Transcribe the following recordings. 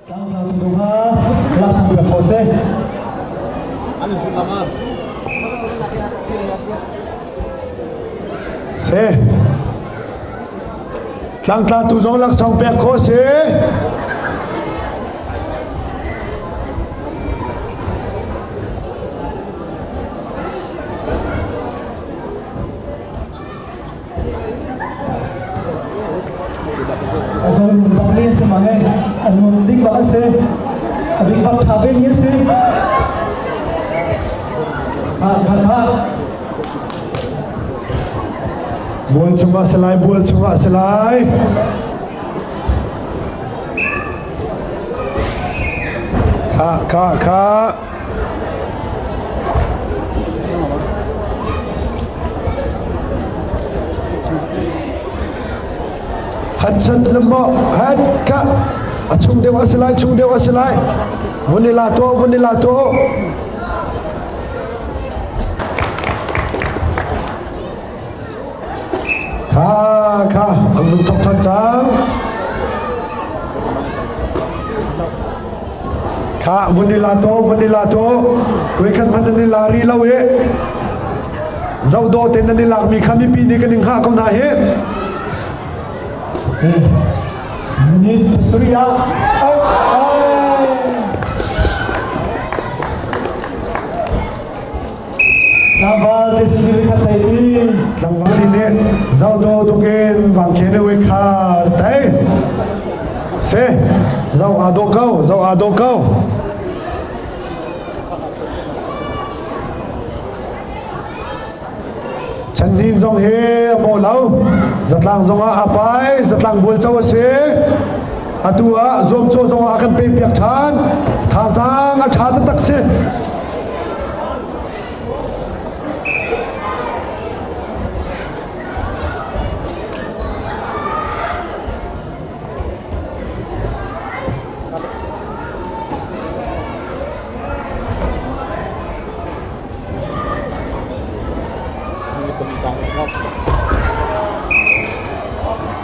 Tlangtlatu zong kha laksawng pek khawh si. Si. Tlangtlatu zong laksawng pek khawh si. A zon bak mi a si ma he a nun ding bak a si. A ving bak ṭha ve mi a si. Ha ha ha. Bual chungah si lai, bual chungah si lai. Kha kha kha. Hat sat le maw hat ka a chung deuh a si lai chung deuh a si lai vun i la tuah vun i la tuah kha kha an lung thok than cang kha vun i la to vun i la to koi khan hman nan i la ri lo e zoh do te nan i lak mi kha mipi nih kan in hngah ko hna hi Minute pasarih ah Tlangval Jesuh nih khat thei ti. Tlangval si nih zohdo tukin vangkhen i khar thei. Se zo aa dawh ko, zo aa dawh ko. Chanhnin zong hi a maw lo. Zatlang zong ah a pai, zatlang bual co a si. Atu ah zuamcawh zong ah a kan pe piak ṭhan. Thazaang a ṭha taktak si.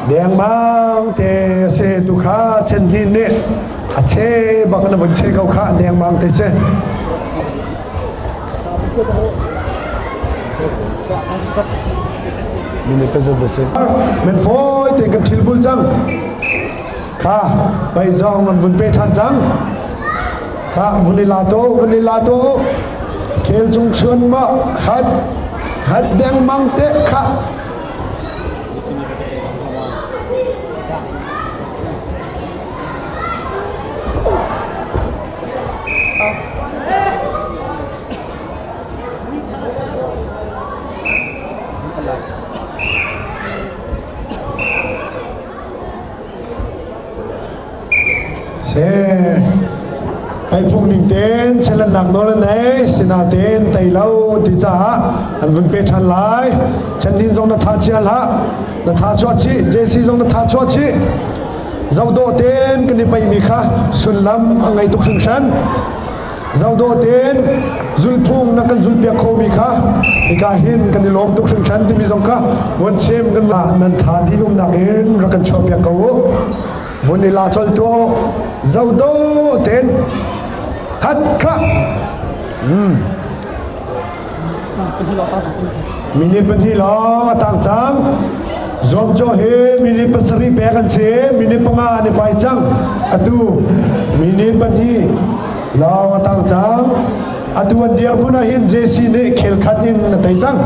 Dengmang te se tu kha Chenlin nih a che bak na vun che ko kha dengmang te se. Mini president da se. Men foi te kan thil bul cang. Kha pai zong an vun pe than cang. Kha vun i la to vun i la to khel chung chuan ma hat hat dengmang te kha Se Teiphung ning ten chelannak nawl an nei sinain tei lo ti caah an vun pe ṭhan lai. Chandin zong na tha chia hlah. Na tha chuah chih. JC zong na tha chuah chih. Zohdawh ten kan i paihmi kha sullam a ngei tuk hringhran. Zohdawh ten zulphung na kan zulpiak khomi kha hika hin kan i lawm tuk hringhran timi zong kha vun chim kan nan tha dih umnak in rak kan chuahpiak ko u. Vun i la colh tuah zohdawh ten hat kha Minute pahnih lawng a tang cang. Zuamcawh hi minute pasarih pek an si. Minute panga an i pai cang. Atu minute pahnih lawng a tang cang. Atu an dirhmun ah hin JC nih khel khat in a tei cang.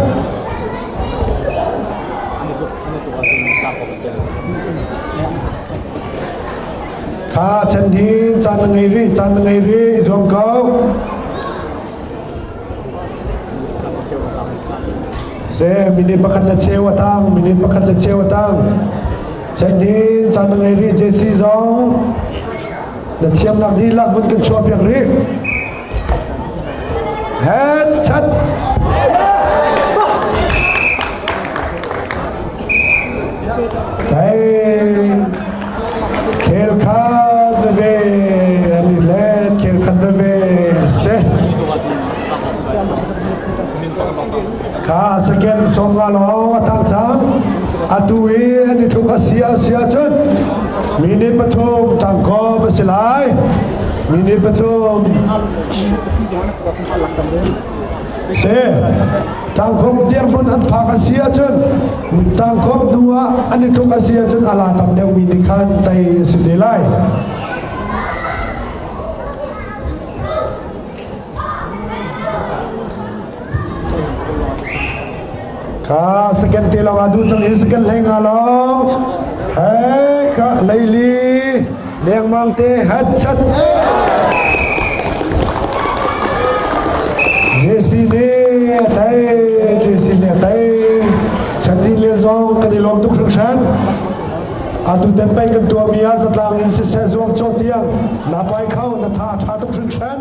Kha chan hin caan na ngei rih, caan na ngei rih, i zuam ko. Se minute pakhat le cheu a tang, minute pakhat le cheu a tang. Chan hin caan na ngei rih, JC zong na thiamnak dihlak vun kan chuah piak rih. Head chat. Hey, khel khat veve, an i let khel khat veve. Se. Kha second som nga lawng a tang cang. Atu i an i thluk a si a si ahcun minute pathum tang kawp a si lai. Minute 3. Si. Tangkhop dirhmun an phak a si ahcun tangkhop hnu ah an i tluk a si ahcun a la tam deuhmi nih khan tei a si te lai. Kha second te lawng ah duh cang hi second hlei nga lawng. Hei kha leili dengmang te hat chat. JC nih a thei JC nih a thei Chan le zong kan i lawm tuk hringhran. Atu ten pei kan tuahmi ah zatlang in siseh zuam cawh tiang na pai kho na tha a tha tuk hringhran.